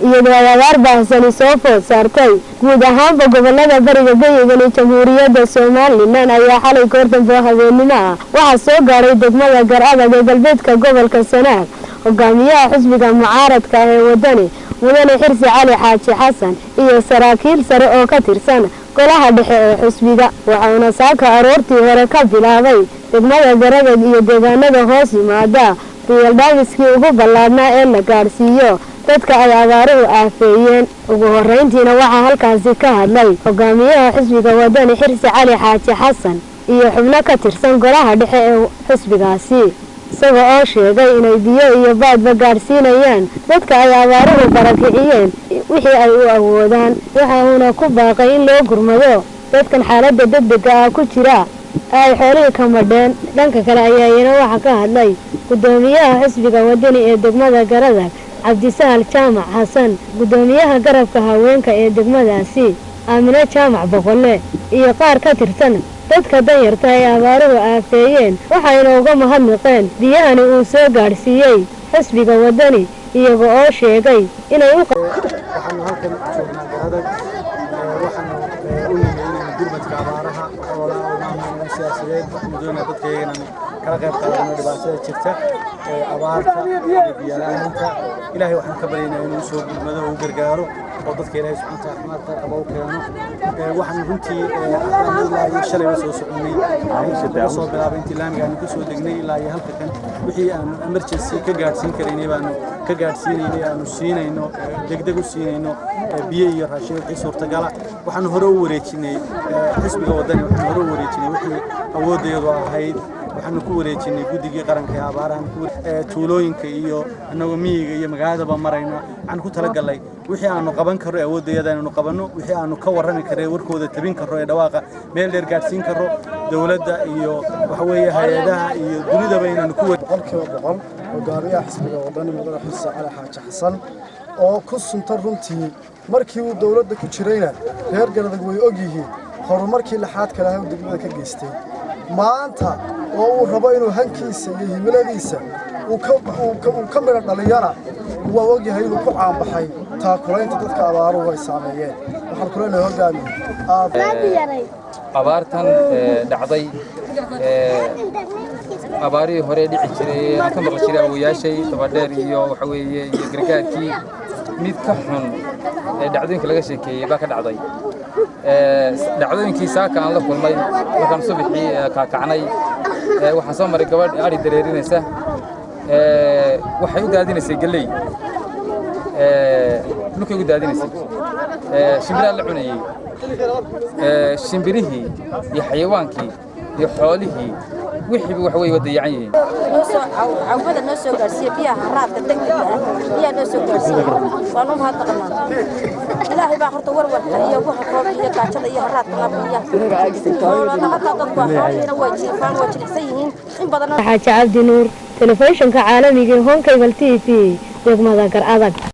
Iyadoo ay abaar baahsani soo food saartay guud ahaanba gobolada bariga geyigani Jamhuuriyadda Somaliland, ayaa xalay goor dambe oo habeennimo ah waxaa soo gaadhay degmada Gar Adag ee galbeedka gobolka Sanaag hogaamiyaha xisbiga mucaaradka ah ee Wadani, Mudane Xirsi Cali Xaaji Xasan, iyo saraakiil sare oo ka tirsan golaha dhexe ee xisbiga. Waxauna saaka aroortii hore ka bilaabay degmada Garadag iyo deegaanada hoos yimaada biyaldhaamiskii ugu ballaadhnaa ee la gaadhsiiyo dadka ay abaaruhu aafeeyeen. Ugu horeyntiina waxaa halkaasi ka hadlay hogaamiyaha xisbiga Wadani, Xirsi Cali Xaaji Xasan, iyo xubno ka tirsan golaha dhexe ee xisbigaasi, isaga oo sheegay inay biyo iyo baadba gaadhsiinayaan dadka ay abaaruhu barakiciyeen wixii ay u awoodaan. Waxa uuna ku baaqay in loo gurmado dadkan xaaladda degdega ah ku jira ay xoolihii ka madheen. Dhanka kale ayaa iyana waxaa ka hadlay gudoomiyaha xisbiga Wadani ee degmada Garadag, Cabdisahal Jaamac Xasan, gudoomiyaha garabka haweenka ee degmadaasi, Aamino Jaamac Boqolle, iyo qaar ka tirsan dadka danyarta ay abaaruhu aafeeyeen. Waxayna uga mahadnaqeen biyahani uu soo gaadhsiiyey xisbiga Wadani, iyaga oo sheegay inay u Waxaanu halkan joognaa Garadag. Waxaanu u nimi inaynu gurmadka abaaraha xoolaha umaamulno siyaasadeed. Waxaanu doonayaa dadka inaanu kala qayb qaadano dhibaatada jirta ee abaarta iyo biyo la'aanta. Ilaahay waxaan ka baryaynaa inuu soo gurmado oo u gargaaro oo dadka Ilaahay subxaana watacaala caafimaadka qaba u keeno. Waxaanu runtii ilaa iyo shalayba soo soconnay, laga soo bilaabay intii laamiga aanu ka soo degnay ilaa iyo halka kan. Wixii aanu emergency ka gaadhsiin karaynay baanu ka gaadhsiinaynay, aanu siinayno, degdeg u siinayno biyo iyo raashin wixii suurtagala. Waxaanu hore u wareejinay xisbiga Wadani, waxaanu hore u wareejinay wixii awooddeedu ahayd. Waxaanu ku wareejinay guddigii qaranka ee abaarahan tuulooyinka iyo annagoo miyiga iyo magaaladaba marayna. Waxaan ku talagalnay wixii aanu qaban karro ee awooddeeda inaanu qabanno, wixii aanu ka warrami karro ee warkooda tabin karro ee dhawaaqa meel dheer gaadhsiin karro dowladda iyo waxa weeye hay-adaha iyo dunidaba inaanu ku 100% hogaamiyaha xisbiga Wadani, Mudane Xirsi Cali Xaaji Xasan, oo ku sunta runtii markii uu dowladda ku jirayna reer Garadag way og yihiin horumarkii laxaadka lahaa uu degmada ka geystay. Maanta oo uu rabo inuu hankiisa iyo himiladiisa uu ka midho dhaliyana, waa ogyahay inuu ku caanbaxay taakulaynta dadka abaaruhu ay saameeyeen. Waxaan ku leenahay, hogaamiye, abaartan dhacday, abaarihii hore dhici jiray aan ka maqli jiray awoyaashay, Dabadheer iyo waxa weeye iyo gargaarkii, mid ka xun ee dhacdooyinka laga sheekeeyey baa ka dhacday. Dhacdooyinkii saaka aan la kulmay markaan subaxii kaakacnay, waxaan soo maray gabadh adhi dareerinaysa. Waxay u daadinaysay galley, dhulkay ugu daadinaysay. Shimbiraa la cunayey, shimbirihii iyo xayawaankii iyo xoolihii, wixiiba waxa weye waa dayacan yihiin. Cawmada noo soo gaarsiiya biyaha, haraadka degdega ah biyaha noo soo gaarsiiya, waan u mahadnaqnaa. Ilaahay baa horta warwarka iyo waxa koobka iyo gaajada iyo haraadka nabiya. Xoolo dhaqataa dadku waa xoolihiina way jiifaan, waa jilicsan yihiin in badan. Xaaji Cabdi Nuur, telefishinka caalamiga ee Horn Cable TV, degmada Gar Adag.